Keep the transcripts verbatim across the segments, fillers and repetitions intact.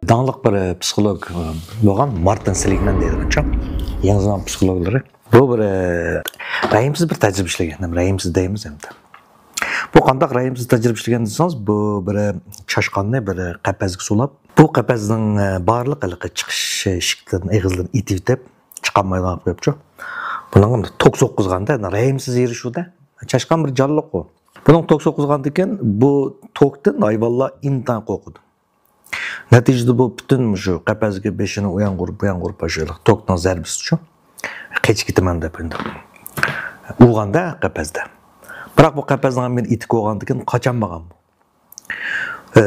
داڭلىق بىر پسىخولوگ بولغان مارتىن سېلىگمەن دەيدىغانچۇ، يېڭى زامان پسىخولوگلىرى. بۇ بىر، ئە، رەھىمسىز بىر تەجرىبە ئىشلىگەن، ھەم رەھىمسىز دەيمىز ئەمدى. بۇ قانداق رەھىمسىز تەجرىبە ئىشلىگەن دېسىڭىز، بۇ بىر چاشقاننى بىر قەپەسكە سولاپ، بۇ قەپەسنىڭ، ئە، بارلىق ھېلىقى چىقىش ئىشىكلىرىنى، ئېغىزلىرىنى ئېتىۋېتىپ، چىقالمايدىغان قىلىپ قويۇپچۇ. بۇنىڭغا توك سوققۇزغاندا، رەھىمسىز ھېرىشۇ-دە. چاشقان بىر جانلىققۇ. بۇنىڭ توك سوققۇزغاندىكىن، بۇ توكتىن ھايۋانلار ئىنتايىن قورقىدۇ. نەتىجىدە بۇ پۈتۈن مۇشۇ قەپەسكە بېشىنى ئۇيانغۇرۇپ، بۇيانغۇرۇپ، ئاشۇ توكنىڭ زەربىسىچۇ، قېچىپ كېتىمەن دەپ ئۇرغاندا قەپەستە. بىراق بۇ قەپەسنىڭ ھەممىنى ئېتىپ بولغاندىكىن قاچالمىغان بۇ. ئە،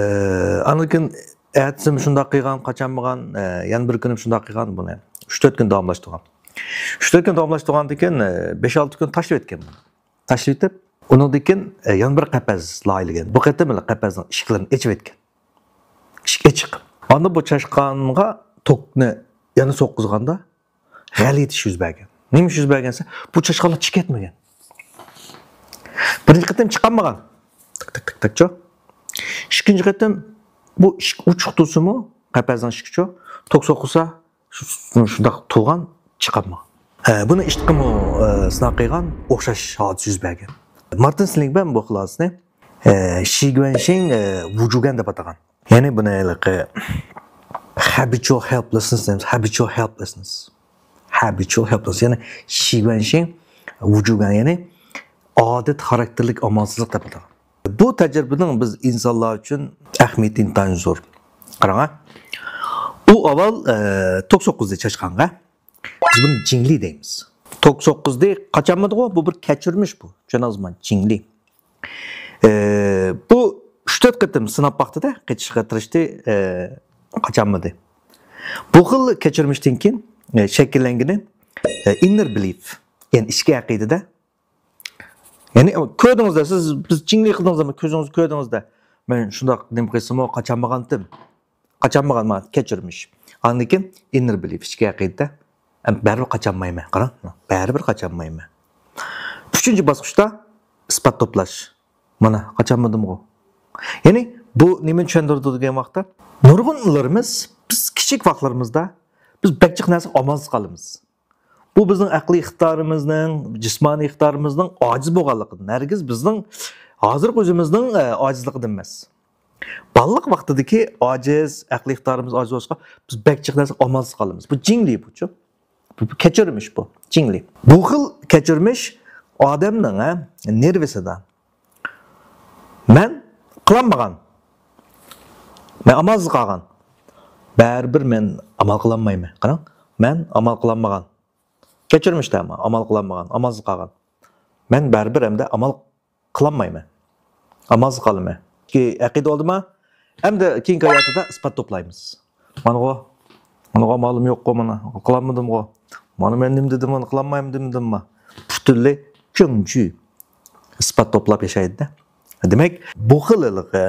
ئاندىن كېيىن ئەتىسىمۇ شۇنداق قىلغان، قاچالمىغان، ئە، يەنە بىر كۈنى شۇنداق قىلغان بۇنى. ئۈچ تۆت كۈن داۋاملاشتۇرغان. ئۈچ تۆت كۈن داۋاملاشتۇرغاندىن كېيىن، ئە، بەش ئالتە كۈن تاشلىۋەتكەن بۇنى. تاشلىۋېتىپ، ئۇنىڭدىن كېيىن، ئە، يەنە بىر قەپەس لايىھەلىگەن. بۇ قېتىم قەپەسنىڭ ئىشىكلىرىنى ئېچىۋەتكەن. ئىشىك ئېچىق. ئاندىن بۇ چاشقانغا توكنى يەنە سوققۇزغاندا، غەلىتە ئىش يۈز بەرگەن. نېمە ئىش يۈز بەرگەن دېسە، بۇ چاشقانلار چىقىپ كەتمىگەن. بىرىنچى قېتىم چىقالمىغان. تىك، تىك، تىك، تىكچۇ. ئىككىنچى قېتىم بۇ ئىشىك ئوچۇق تۇرسىمۇ، قەپەسنىڭ ئىشىكىچۇ، توك سوقۇلسا، شۇ، شۇنداق تۇرغان، چىقالمىغان. ئە، بۇنى ئىشتىكىمۇ، ئە، سىناق قىلغان، ئوخشاش ھادىسە يۈز بەرگەن. مارتىن سېلىگمەن بۇ خۇلاسىنى، ئە، شى گۇەنشىڭ، ئە، ۋۇجۇگەن دەپ ئاتىغان. يەنى بۇنى ھېلىقى habitual helplessness دەيمىز. Habitual helplessness. Habitual helplessness. يەنى شى گۇەنشىڭ ۋۇجۇگەن، يەنى ئادەت خاراكتېرلىك ئامالسىزلىق دەپ ئاتىغان. بۇ تەجرىبىنىڭ بىز ئىنسانلار ئۈچۈن ئەھمىيىتى ئىنتايىن زور. قاراڭ ھە. ئۇ ئاۋۋال، ئە، توك سوققۇزدى چاشقانغا. بىز بۇنى جىڭلى دەيمىز. توك سوققۇزدى قاچالمىدىغۇ، بۇ بىر كەچۈرمىش بۇ. چۈشەنىڭىزمۇ؟ جىڭلى. ئە، بۇ ئۈچ تۆت قېتىم سىناپ باقتى-دە، قېچىشقا تىرىشتى، ئە، قاچالمىدى. بۇ خىل كەچۈرمىشتىن كېيىن، ئە، شەكىللەنگىنى، ئە، inner belief، يەنى ئىچكى ئەقىدە-دە. يەنى كۆردىڭىز-دە، سىز، بىز جىڭلى قىلدىڭىز ئەمما كۆزىڭىز كۆردىڭىز-دە. مەن شۇنداق نېمە قىلسىمۇ قاچالمىغانتىم. قاچالمىغان ما، كەچۈرمىش. ئاندىن كېيىن inner belief، ئىچكى ئەقىدە. ئەمما بەرىبىر قاچالمايمەن. قاراڭ، بەرىبىر قاچالمايمەن. ئۈچىنچى باسقۇچتا ئىسپات توپلاش. مانا، قاچالمىدىمغۇ. يەنى بۇ نېمىنى چۈشەندۈرىدۇ دېگەن ۋاقىتتا، نۇرغۇنلىرىمىز، بىز كىچىك ۋاقىتلىرىمىزدا بىز بەك جىق نەرسىگە ئامالسىز قالىمىز. بۇ بىزنىڭ ئەقلىي ئىقتىدارىمىزنىڭ، جىسمانىي ئىقتىدارىمىزنىڭ ئاجىز بولغانلىقىدىن، ھەرگىز بىزنىڭ ھازىرقى ئۆزىمىزنىڭ، ئە، ئاجىزلىقىدىن ئەمەس. بالىلىق ۋاقتىدىكى ئاجىز، ئەقلىي ئىقتىدارىمىز ئاجىز بولۇشقا، بىز بەك جىق نەرسىگە ئامالسىز قالىمىز. بۇ جىڭلى بۇچۇ. بۇ، بۇ كەچۈرمىش بۇ، جىڭلى. بۇ خىل كەچۈرمىش ئادەمنىڭ، ھە، نېرۋىسىدا. مەن قىلالمىغان. مەن ئامالسىز قالغان. بەرىبىر مەن ئامال قىلالمايمەن. قاراڭ، مەن ئامال قىلالمىغان. كەچۈرمىشتە ئەمما ئامال قىلالمىغان، ئامالسىز قالغان. مەن بەرىبىر ئەمدى ئامال قىلالمايمەن. ئامالسىز قالىمەن. ئەقىدە بولدىما؟ ئەمدى كېيىنكى ھاياتىدا ئىسپات توپلايمىز. مانىغۇ، مانىغۇ ئامالىم يوققۇ، مانا قىلالمىدىمغۇ. مانا مەن نېمە دېدىم، مانا قىلالمايمەن دېمىدىمما؟ پۈتۈنلەي جىڭجۈ. ئىسپات توپلاپ ياشايدۇ-دە. دېمەك، بۇ خىل ھېلىقى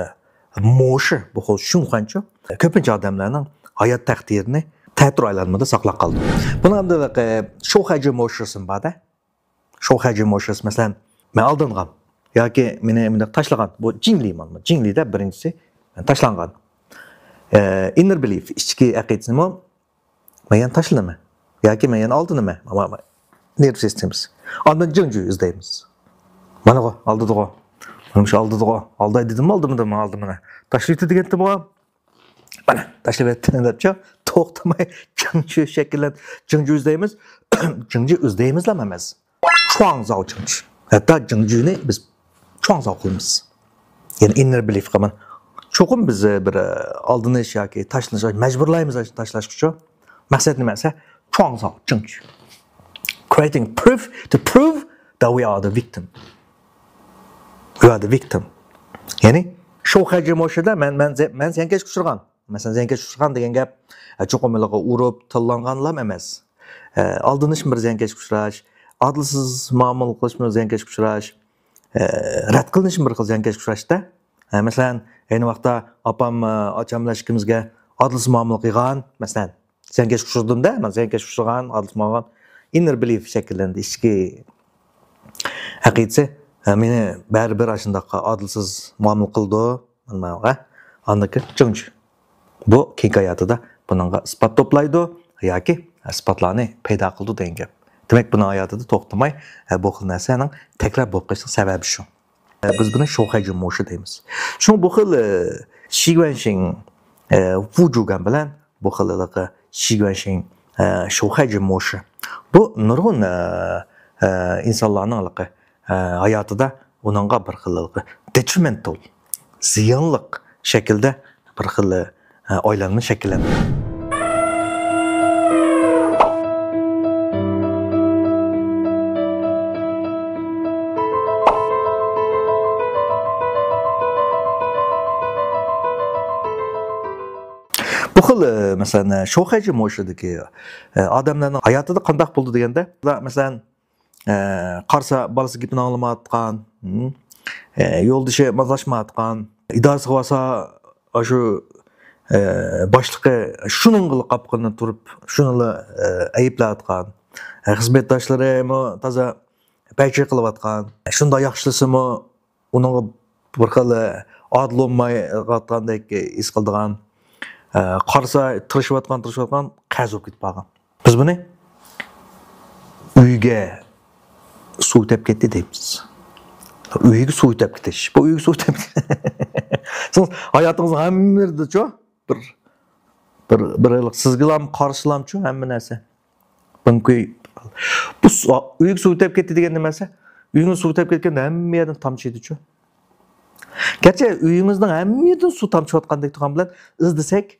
موشى، بۇ خىل شۇڭخۇەنچۇ كۆپىنچە ئادەملەرنىڭ ھايات تەقدىرىنى تەتۈر ئايلانمىدا ساقلاپ قالىدۇ. بۇنىڭ ئەمدى ھېلىقى شوخەجى موشىسى بار-دە. شوخەجى موشىسى، مەسىلەن، مەن ئالدانغان ياكى مېنى مۇنداق تاشلىغان، بۇ جىڭلى مانا، جىڭلىدە بىرىنچىسى تاشلانغان. ئە، inner belief، ئىچكى ئەقىدىسىمۇ، مەن يەنە تاشلىنىمەن ياكى مەن يەنە ئالدىنىمەن. نېرۋا سىستېمىسى. ئاندىن جىڭجۈ ئىزدەيمىز. مانىغۇ، ئالدىدىغۇ. مانا شۇ ئالدىدىغۇ. ئالداي دېدىممۇ، ئالدىمىدىممۇ، ئالدىمىدىم. تاشلىۋېتى دېگەنتىمغۇ. مانا، تاشلىۋەتتى دەپچۇ، توختىماي جىڭجۈ شەكىللەن-، جىڭجۈ ئىزدەيمىز. جىڭجۈ ئىزدەيمىزلا ئەمەس. چۇاڭزاۋ جىڭجۈ. ھەتتا جىڭجۈنى بىز چۇاڭزاۋ قىلىمىز. يەنى inner belief قىلىمەن. چوقۇم بىز بىر، ئە، ئالدىنىش ياكى تاشلىنىش، مەجبۇرلايمىز تاشلاشقىچۇ. مەقسەت نېمە دېسە، چۇاڭزاۋ جىڭجۈ. Creating proof to prove that we are the victim. We are the victim. يەنى شوخەجى موشىدا مەن، مەن زە-، مەن زىيانكەشكە ئۇچرىغان. مەسىلەن، زىيانكەشكە ئۇچرىغان دېگەن گەپ، ئە، چوقۇم ھېلىقى ئۇرۇپ، تىللانغانلام ئەمەس. ئە، ئالدىنىشمۇ بىر زىيانكەشكە ئۇچراش، ئادىلسىز مۇئامىلە قىلىشمۇ زىيانكەشكە ئۇچراش، ئە، رەت قىلىنىشمۇ بىر خىل زىيانكەشكە ئۇچراشتا. ئە، مەسىلەن، ئەينى ۋاقىتتا ئاپام، ئە، ئاچام بىلەن ئىككىمىزگە ئادىلسىز مۇئامىلە قىلغان، مەسىلەن، زىيانكەشكە ئۇچرىدىم-دە، مەن زىيانكەشكە ئۇچرىغان، ئادىلسىز مۇئامىلە قىلغان. Inner belief شەكىللەندى، ئىچكى ئەقىدىسى، ئە، مېنى بەرىبىر ئاشۇنداق ئادىلسىز مۇئامىلە قىلىدۇ. مانا، ئاندىكى جىڭجۈ. بۇ كېيىنكى ھاياتىدا بۇنىڭغا ئىسپات توپلايدۇ ياكى ئىسپاتلارنى پەيدا قىلىدۇ دېگەن گەپ. دېمەك، بۇنىڭ ھاياتىدا توختىماي، ئە، بۇ خىل نەرسىنىڭ تەكرار بولۇپ قېلىشىنىڭ سەۋەبى شۇ. ئە، بىز بۇنى شوخەيجى موشى دەيمىز. شۇڭا بۇ خىل، ئە، شىگۈەنشىڭ، ئە، ۋۇجۇگەن بىلەن بۇ خىل ھېلىقى شىگۈەنشىڭ، ئە، شوخەيجى موشى. بۇ نۇرغۇن، ئە، ئە، ئىنسانلارنىڭ ھېلىقى، ئە، ھاياتىدا ئۇنىڭغا بىر خىل ھېلىقى detrimental، زىيانلىق شەكىلدە بىر خىل، ئە، ئايلانما شەكىللەندى. بۇ خىل، ئە، مەسىلەن، شوخەيجى موشىدىكى، ئە، ئادەملەرنىڭ ھاياتىدا قانداق بولىدۇ دېگەندە، مەسىلەن، ئە، قارىسا، بالىسى گېپىنى ئاڭلىمايۋاتقان، ھىم، ئە، يولدىشى مازاشمايۋاتقان، ئىدارىسىغا بارسا، ئاشۇ، ئە، باشلىقى شۇنىڭغىلا قاپىقىنى تۇرۇپ، شۇنىلا، ئە، ئەيىبلەۋاتقان، ئە، خىزمەتداشلىرىمۇ تازا پەيچى قىلىۋاتقان، شۇنداق ياخشىلىسىمۇ، ئۇنىڭغا بىر خىل ئادىل بولمايۋاتقاندەك ھېس قىلىدىغان، ئە، قارىسا، تىرىشىۋاتقان، تىرىشىۋاتقان، قەرز بولۇپ كېتىپ قالغان. بىز بۇنى ئۆيگە سۇ ئۆتەپ كەتتى دەيمىز. ئۆيگە سۇ ئۆتەپ كېتىش. بۇ ئۆيگە سۇ ئۆتەپ سىز ھاياتىڭىزنىڭ ھەممە يېرىدىچۇ بىر، بىر، بىر خىل سىزگىلام، قارىسىلامچۇ ھەممە نەرسە. بۇنىڭكى، بۇ سۇ، ئۆيگە سۇ ئۆتەپ كەتتى دېگەن نېمە دېسە، ئۆيىڭىز سۇ ئۆتەپ كەتكەندە ھەممە يەردىن تامچىيدىچۇ. گەرچە ئۆيىڭىزنىڭ ھەممە يېرىدىن سۇ تامچىۋاتقاندەك تۇرغان بىلەن ئىزدىسەك،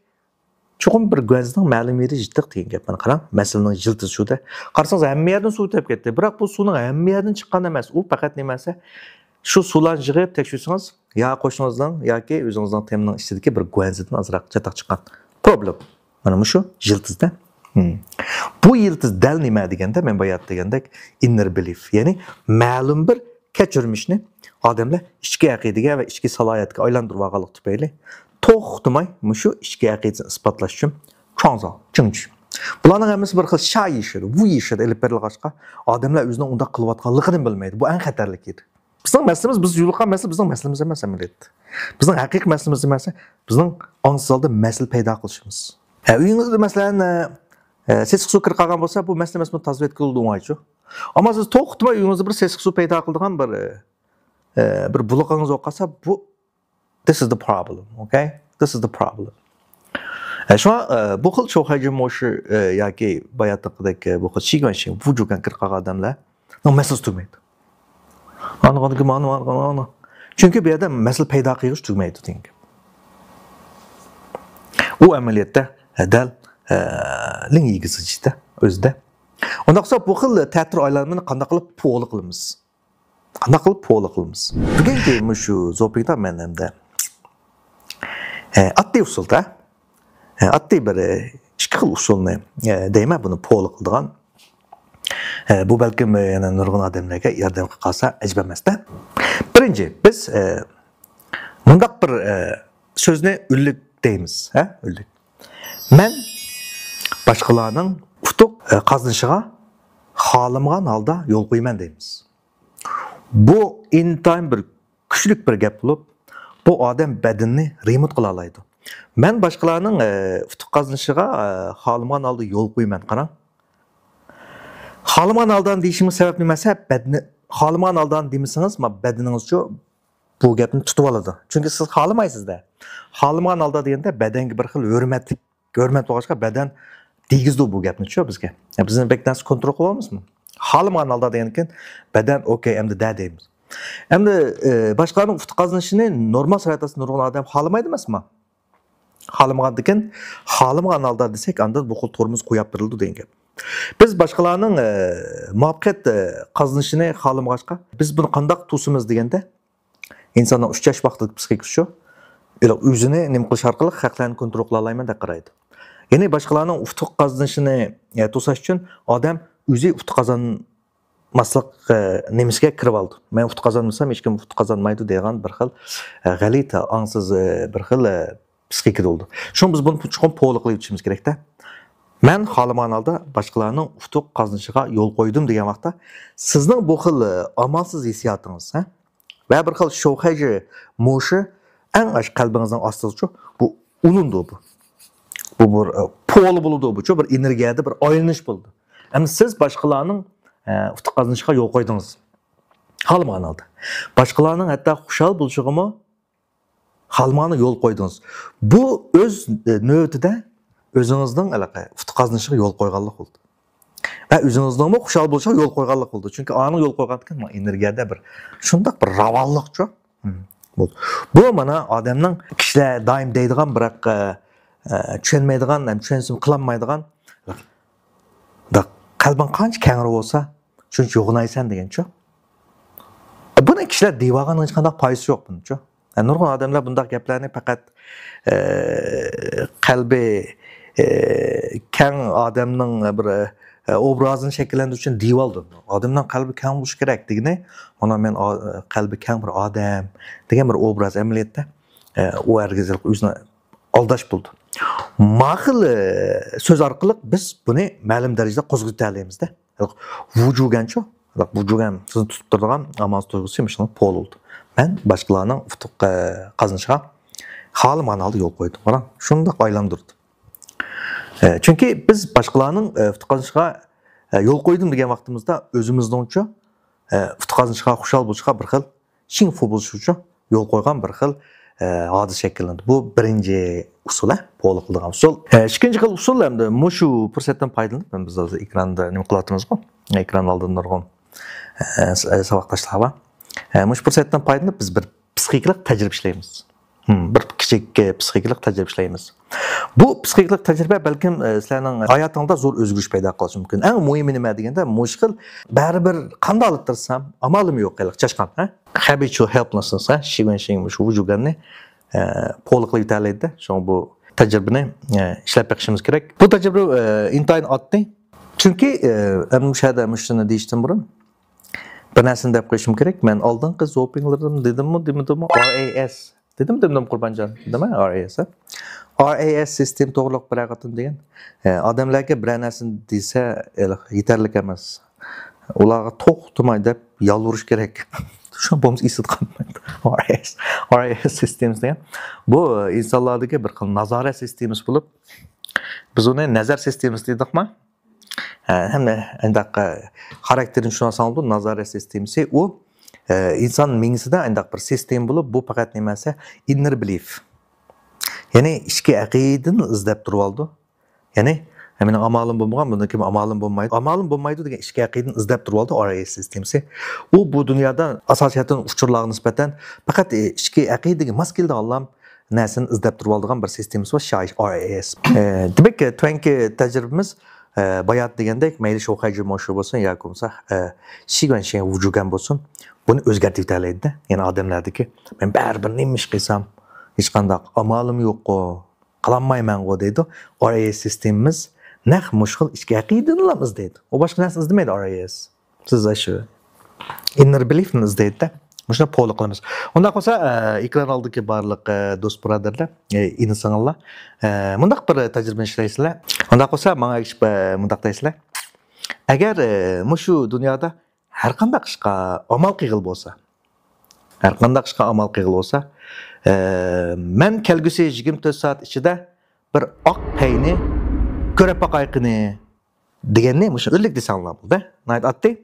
چوقۇم بىر گۇەنزىنىڭ مەلۇم يېرى يىرتىق دېگەن گەپ. مانا قاراڭ، مەسىلىنىڭ يىلتىزى شۇ-دە. قارىسىڭىز، ھەممە يەردىن سۇ ئۆتۈپ كەتتى. بىراق بۇ سۇنىڭ ھەممە يەردىن چىققان ئەمەس. ئۇ پەقەت نېمە دېسە، شۇ سۇلارنى يىغىپ تەكشۈرسىڭىز، يا قوشنىڭىزنىڭ ياكى ئۆزىڭىزنىڭ تېمىنىڭ ئىچىدىكى بىر گۇەنزىدىن ئازراق چاتاق چىققان. پروبلېم. مانا مۇشۇ يىلتىزدا. ھىم. بۇ يىلتىز دەل نېمە دېگەندە، مەن بايا دېگەندەك، inner belief، يەنى مەلۇم بىر كەچۈرمىشنى ئادەملەر ئىچكى ئەقىدىگە ۋە ئىچكى سالاھىيەتكە ئايلاندۇرۇۋالغانلىقى تۈپەيلى، توختىماي مۇشۇ ئىچكى ئەقىدىسىنى ئىسپاتلاش ئۈچۈن چۇاڭزاڭ، چىڭچۈ. بۇلارنىڭ ھەممىسى بىر خىل شا يىشىدا، ۋۇ يىشىدا ئېلىپ بېرىلغاچقا، ئادەملەر ئۆزىنىڭ ئۇنداق قىلىۋاتقانلىقىنى بىلمەيدۇ. بۇ ئەڭ خەتەرلىكى. بىزنىڭ مەسىلىمىز، بىز يولۇققان مەسىلە بىزنىڭ مەسىلىمىز ئەمەس ئەمەلىيەتتە. بىزنىڭ ھەقىقىي مەسىلىمىز نېمە دېسە، بىزنىڭ ئاڭسىز ھالدا مەسىلە پەيدا قىلىشىمىز. ھە، ئۆيىڭىزدە مەسىلەن، ئە، ئە، سېسىق سۇ كىرىپ قالغان بولسا، بۇ مەسىلە ئەمەسمۇ، تازىلىۋەتكىلى ئوڭايچۇ. ئەمما سىز توختىماي ئۆيىڭىزدە بىر سېسىق سۇ پەيدا قىلىدىغان بىر، ئە، بىر بۇلىقىڭىز بولۇپ قالسا، بۇ، this is the problem, okay? This is the problem. ئە، شۇڭا، ئە، بۇ خىل شوخەيجى موشى، ئە، ياكى باياتقىدەك، ئە، بۇ خىل شىگۈەنشىڭ، ۋۇجۇگەن كىرىپ قالغان ئادەملەرنىڭ مەسىلىسى تۈگىمەيدۇ. ئانا، ئانا، ئانا، ئانا. چۈنكى بۇ يەردە مەسىلە پەيدا قىلغۇچ تۈگىمەيدۇ دېگەن گەپ. ئۇ ئەمەلىيەتتە، ئە، دەل، ئە، لىڭ يىگىسىچتە ئۆزىدە. ئۇنداق بولسا بۇ خىل تەتۈر ئايلانمىنى قانداق قىلىپ پولا قىلىمىز؟ قانداق قىلىپ پولا قىلىمىز؟ بۈگۈنكى مۇشۇ زوپىڭدا مەن ئەمدى، ئە، ئاددىي ئۇسۇلدا، ئە، ئاددىي بىر، ئە، ئىككى خىل ئۇسۇلنى، ئە، دەيمەن بۇنى پولا قىلىدىغان. ئە، بۇ بەلكىم، ئە، يەنە نۇرغۇن ئادەملەرگە ياردەم قىلىپ قالسا ئەجەب ئەمەس-دە. بىرىنچى، بىز، ئە، مۇنداق بىر، ئە، سۆزنى ئۈنلۈك دەيمىز، ھە؟ ئۈنلۈك. مەن باشقىلارنىڭ ئۇتۇق، ئە، قازىنىشىغا خالىمىغان ھالدا يول قويىمەن دەيمىز. بۇ ئىنتايىن بىر كۈچلۈك بىر گەپ بولۇپ، بۇ ئادەم بەدىنىنى رېمونت قىلالايدۇ. مەن باشقىلارنىڭ، ئە، ئۇتۇق قازىنىشىغا، ئە، خالىمىغان ھالدا يول قويىمەن، قاراڭ. خالىمىغان ھالدا دېيىشىمىز سەۋەب نېمە دېسە، بەدىنى، خالىمىغان ھالدا دېمىسىڭىز، ما-، بەدىنىڭىزچۇ بۇ گەپنى تۇتۇۋالىدۇ. چۈنكى سىز خالىمايسىز-دە. خالىمىغان ھالدا دېگەندە بەدەنگە بىر خىل ھۆرمەتلىك، ھۆرمەت بولغاچقا بەدەن دېگۈزىدۇ بۇ گەپنىچۇ بىزگە. يا، بىزنى بەك نەرسە كونترول قىلالمايمىزمۇ؟ خالىمىغان ھالدا دېگەندىكىن بەدەن ئوكەي، ئەمدى دە دەيمىز. ئەمدى، ئى، باشقىلارنىڭ ئۇتۇق قازىنىشىنى نورمال شارائىتتا نۇرغۇن ئادەم خالىمايدۇ ئەمەسمۇ؟ خالىمىغاندىكىن، خالىمىغان ھالدا دېسەك، ئاندىن بۇ خىل تورمۇز قويۇپ بېرىلىدۇ دېگەن گەپ. بىز باشقىلارنىڭ، ئە، مۇۋەپپەقىيەت، ئە، قازىنىشىنى خالىمىغاچقا، بىز بۇنى قانداق توسىمىز دېگەندە، ئىنساننىڭ ئۈچ ياش ۋاقتىدىكى پسىخىكىسىچۇ، ئۆزىنى نېمە قىلىش ئارقىلىق خەقلەرنى كونترول قىلالايمەن دەپ قارايدۇ. يەنى باشقىلارنىڭ ئۇتۇق قازىنىشىنى، ئە، توساش ئۈچۈن ئادەم ئۆزى ئۇتۇق قازان ماسلىق، ئە، نېمىسىگە كىرىۋالدى. مەن ئۇتۇق قازانمىسام، ھېچكىم ئۇتۇق قازانمايدۇ دەيدىغان بىر خىل، ئە، غەلىتە، ئاڭسىز، ئە، بىر خىل، ئە، پسىخىكىدا بولىدۇ. شۇڭا بىز بۇنى چوقۇم پولا قىلىۋېتىشىمىز كېرەكتە. مەن خالىمىغان ھالدا باشقىلارنىڭ ئۇتۇق قازىنىشىغا يول قويدۇم دېگەن ۋاقىتتا، سىزنىڭ بۇ خىل، ئە، ئامالسىز ھېسسىياتىڭىز، ھە؟ ۋە بىر خىل شوخەيجى موشى ئەڭ ئاش قەلبىڭىزنىڭ ئاستىدىچۇ، بۇ ئۇلىنىدۇ بۇ. بۇ بىر، ئە، پولى بولىدۇ، بۇچۇ بىر ئېنېرگىيەدە بىر ئايلىنىش بولىدۇ. ئەمدى سىز باشقىلارنىڭ، ئە، ئۇتۇق قازىنىشىغا يول قويدىڭىز. خالىمىغان ھالدا. باشقىلارنىڭ ھەتتا خۇشال بولۇشىغىمۇ خالىمىغانغا يول قويدىڭىز. بۇ ئۆز، ئە، نۆۋىتىدە ئۆزىڭىزنىڭ ھېلىقى ئۇتۇق قازىنىشىغا يول قويغانلىق بولدى. ۋە ئۆزىڭىزنىڭمۇ خۇشال بولۇشىغا يول قويغانلىق بولدى. چۈنكى ئانىڭ يول قويغاندىكىن، مانا، ئېنېرگىيەدە بىر شۇنداق بىر راۋانلىقچۇ. بولدى. بۇ، مانا، ئادەمنىڭ كىشىلەر دائىم دەيدىغان بىراق، ئە، ئە، چۈشەنمەيدىغان، ھەم چۈشەنسىمۇ قىلالمايدىغان، قەلبىڭ قانچە كەڭرى بولسا، شۇنچە يوغىنايسەن دېگەنچۇ. بۇنى كىشىلەر دېيىۋالغاننىڭ ھېچقانداق پايدىسى يوق بۇنىڭچۇ. نۇرغۇن ئادەملەر بۇنداق گەپلەرنى پەقەت، ئە، قەلبى، ئە، كەڭ ئادەمنىڭ بىر، ئە، ئوبرازىنى شەكىللەندۈرۈش ئۈچۈن دېيىۋالىدۇ. ئادەمنىڭ قەلبى كەڭ بولۇشى كېرەك دېگىنى، مانا مەن ئا-، قەلبى كەڭ بىر ئادەم دېگەن بىر ئوبراز ئەمەلىيەتتە، ئە، ئۇ ھەرگىز ئۆزىنى ئالداش بولىدۇ. ما خىل، ئە، سۆز ئارقىلىق بىز بۇنى مەلۇم دەرىجىدە قوزغىتالايمىز-دە. ۋۇجۇگەنچۇ؟ ۋۇجۇگەن سىزنى تۇتۇپ تۇرىدىغان ئامالسىز تۇيغۇسى مۇشۇنىڭ پولى بولىدۇ. مەن باشقىلارنىڭ ئۇتۇق، ئە، قازىنىشىغا خالىمىغان ھالدا يول قويدۇم. قاراڭ، شۇنداق ئايلاندۇردى. ئە، چۈنكى بىز باشقىلارنىڭ، ئە، ئۇتۇق قازىنىشىغا، ئە، يول قويدۇم دېگەن ۋاقتىمىزدا ئۆزىمىزنىڭچۇ، ئە، ئۇتۇق قازىنىشىغا خۇشال بولۇشقا بىر خىل شىڭفۇ بولۇش ئۈچۈن يول قويغان بىر خىل، ئە، ھادىسە شەكىللىنىدۇ. بۇ بىرىنچى ئۇسۇل، ھە، پولى قىلىدىغان ئۇسۇل. ئە، ئىككىنچى خىل ئۇسۇل، ئەمدى مۇشۇ پۇرسەتتىن پايدىلىنىپ، مەن بىز ھازىر ئېكراندا نېمە قىلىۋاتىمىزغۇ؟ ئېكران ئالدىدا نۇرغۇن، ئە، س-، ئە، ساۋاقداشلار بار. ئە، مۇشۇ پۇرسەتتىن پايدىلىنىپ، بىز بىر پسىخىكىلىق تەجرىبە ئىشلەيمىز. ھىم، بىر كىچىك، ئە، پسىخىكىلىق تەجرىبە ئىشلەيمىز. بۇ پسىخىكىلىق تەجرىبە بەلكىم، ئە، سىلەرنىڭ ھاياتىڭدا زور ئۆزگىرىش پەيدا قىلىشى مۇمكىن. ئەڭ مۇھىمى نېمە دېگەندە، مۇشۇ خىل بەرىبىر قانداق تىرىشسام، ئامالىم يوق، ھېلىقى چاشقان، ھە؟ Habitual helplessness، ھە؟ شىگۈەنشىڭ مۇشۇ ۋۇجۇگەننى، ئە، پولى قىلىۋېتەلەيدۇ. شۇڭا بۇ تەجرىبىنى، ئە، ئىشلەپ بېقىشىمىز كېرەك. بۇ تەجرىبە، ئە، ئىنتايىن ئاددىي. چۈنكى، ئە، مەن مۇشۇ يەردە مۇشۇنى دېيىشتىن بۇرۇن بىر نەرسىنى دەپ قويۇشۇم كېرەك. مەن ئالدىنقى زوپىڭلىرىم دېدىممۇ، دېمىدىممۇ؟ R A S. دېدىم، دېمىدىم، قۇربانجان؟ دېدىم، ھە، R A S، ھە؟ R A S سىستېما توغرۇلۇق بىرەر قېتىم دېگەن. ئە، ئادەملەرگە بىرەر نەرسىنى دېسە، ئېلىق، يېتەرلىك ئەمەس. ئۇلارغا توختىماي دەپ يالۋۇرۇش كېرەك. شۇ بولمىسا ئېسىدە قالمايدۇ. R A S، R A S سىستېمىسى دېگەن. بۇ ئىنسانلاردىكى بىر خىل نازارەت سىستېمىسى بولۇپ، بىز ئۇنى نەزەر سىستېمىسى دېدۇقما؟ ھە، ھەممە ئانداق، ئە، خاراكتېرىنى چۈشىنىۋالساڭلار، نازارەت سىستېمىسى ئۇ، ئە، ئىنسان مېڭىسىدە ئانداق بىر سىستېما بولۇپ، بۇ پەقەت نېمە دېسە، inner belief. يەنى ئىچكى ئەقىدىنى ئىزدەپ تۇرۇۋالىدۇ. يەنى، مېنىڭ ئامالىم بولمىغان، بۇندىن كېيىن ئامالىم بولمايدۇ. ئامالىم بولمايدۇ دېگەن ئىچكى ئەقىدىنى ئىزدەپ تۇرۇۋالىدۇ، R A S سىستېمىسى. ئۇ بۇ دۇنيادا ئاساسىي جەھەتتىن ئۇچۇرلارغا نىسبەتەن پەقەت، ئە، ئىچكى ئەقىدىگە ماس كېلىدىغانلا نەرسىنى ئىزدەپ تۇرۇۋالىدىغان بىر سىستېمىسى بار، شايىش، R A S. ئە، دېمەك، تۆۋەنكى تەجرىبىمىز، ئە، بايات دېگەندەك، مەيلى شوخەيجى موشۇ بولسۇن ياكى بولمىسا، ئە، شىگۈەنشىڭ ۋۇجۇگەن بولسۇن، بۇنى ئۆزگەرتىۋېتەلەيدۇ-دە. يەنى ئادەملەردىكى، مەن بەرىبىر نېمە ئىش قىلسام، ھېچقانداق ئامالىم يوققۇ، قىلالمايمەنغۇ دەيدۇ. R A S سىستېمىمىز نەق مۇشۇ خىل ئىچكى ئەقىدىنىلا ئىزدەيدۇ. ئۇ باشقا نەرسىنى ئىزدىمەيدۇ، R A S. سىز شۇ inner beliefنى ئىزدەيدۇ-دە. مۇشۇنى پولى قىلىمىز. ئۇنداق بولسا، ئە، ئېكران ئالدىدىكى بارلىق، ئە، دوست بۇرادەرلەر، ئە، ئىنى سىڭىللار، ئە، مۇنداق بىر تەجرىبىنى ئىشلەيسىلەر. ئۇنداق بولسا، ماڭا ئەگىشىپ، ئە، مۇنداق دەيسىلەر. ئەگەر، ئە، مۇشۇ دۇنيادا ھەر قانداق ئىشقا ئامال قىلغىلى بولسا، ھەر قانداق ئىشقا ئامال قىلغىلى بولسا، ئە، مەن كەلگۈسى يىگىرمە تۆت سائەت ئىچىدە بىر ئاق پەينى كۆرۈپ باقاي قېنى. دېگەننى مۇشۇ ئۈنلۈك دېسەڭلار بولدى. ناھايىتى ئاددىي.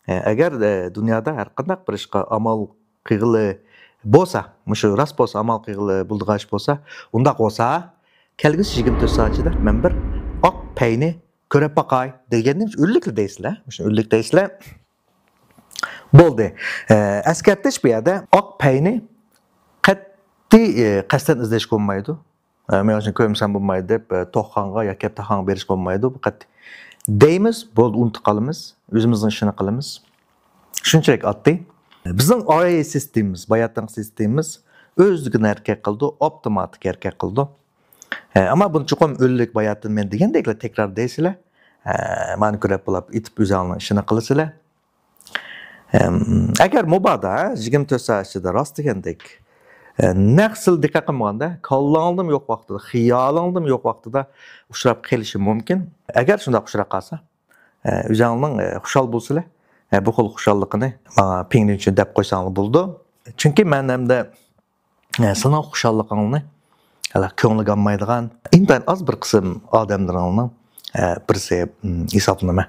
ئە، ئەگەر، ئە، دۇنيادا ھەر قانداق بىر ئىشقا ئامال قىلغىلى بولسا، مۇشۇ راست بولسا، ئامال قىلغىلى بولىدىغان ئىش بولسا، ئۇنداق بولسا، كەلگۈسى يىگىرمە تۆت سائەت ئىچىدە مەن بىر ئاق پەينى كۆرۈپ باقاي دېگەننى مۇشۇ ئۈنلۈكلا دەيسىلەر. مۇشۇ ئۈنلۈك دەيسىلەر. بولدى. ئە، ئەسكەرتىش بۇ يەردە ئاق پەينى قەتئىي، ئە، قەستەن ئىزدەشكە بولمايدۇ. ئە، مەن شۇنى كۆرمىسەم بولمايدۇ دەپ، ئە، توخخانغا ياكى كەپتەرخانىغا بېرىشكە بولمايدۇ. پەقەت دەيمىز، بولدى، ئۇنتۇپ قالىمىز. ئۆزىمىزنىڭ ئىشىنى قىلىمىز. شۇنچىلىك ئاددىي. بىزنىڭ R A S سىستېمىمىز، باياتىنقى سىستېمىمىز ئۆزلۈكىدىن ھەرىكەت قىلىدۇ، ئاپتوماتىك ھەرىكەت قىلىدۇ. ئە، ئەمما بۇنى چوقۇم ئۈنلۈك باياتىن مەن دېگەندەكلا تەكرار دەيسىلەر. ئە، مانا كۆرۈپ بولاپ ئېتىپ ئۆزۈڭلارنىڭ ئىشىنى قىلىسىلەر. ئەم، ئەگەر مۇبادا يىگىرمە تۆت سائەت ئىچىدە راست دېگەندەك، ئە، نەق سىل دىققەت قىلمىغاندا، كاللاڭدىمۇ يوق ۋاقتىدا، خىيالىڭدىمۇ يوق ۋاقتىدا ئۇچراپ قېلىشى مۇمكىن. ئەگەر شۇنداق ئۇچراپ قالسا، ئە، ئۆزۈڭلار، ئە، خۇشال بولسىلەر، ئە، بۇ خىل خۇشاللىقىنى ماڭا پىڭلىنچۈن دەپ قويساڭلار بولىدۇ. چۈنكى مەن ئەمدى ئە، سېنىڭ خۇشاللىقىڭنى ھېلى كۆڭلىگە ئالمايدىغان ئىنتايىن ئاز بىر قىسىم ئادەملىرىڭنىڭ، ئە، بىرسى، م، ھېسابلىنىمەن.